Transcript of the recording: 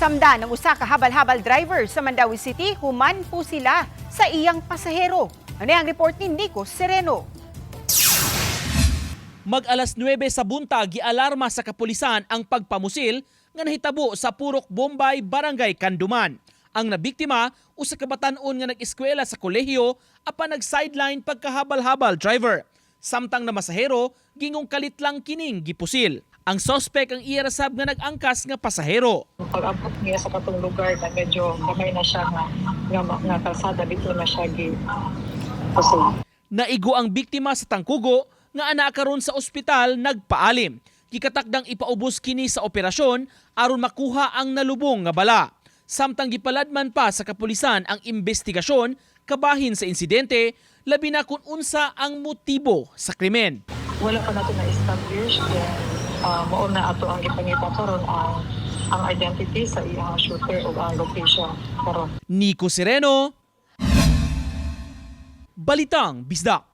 Gisamda ng usa ka habal-habal driver sa Mandaue City, human po sila sa iyang pasahero. Ano ang report ni Nico Sereno? Mag alas 9 sa buntag, gialarma sa kapulisan ang pagpamusil nga nahitabo sa Purok Bombay, Barangay Kanduman. Ang nabiktima, usa ka batan-on nga nag-eskwela sa kolehiyo apan nag-sideline pagkahabal-habal driver. Samtang namasahero, gingong kalit lang kining gipusil. Ang sospek ang iya rasab nga nag-angkas nga pasahero. Pag-abot niya sa katong lugar na medyo gamay na siya nga kalsada, dito na siya gi pusil. Naigo ang biktima sa tangkugo nga ana karon sa ospital nagpaalim. Gikatakdang ipaubos kini sa operasyon aron makuha ang nalubong nga bala. Samtang gipaladman pa sa kapulisan ang investigasyon kabahin sa insidente, labi na kung unsa ang motibo sa krimen. Wala pa nato na-establish kung mao na ato ang gipangita karon ang identity sa iyang shooter o ang location karon. Nico Sereno, Balitang Bisdak.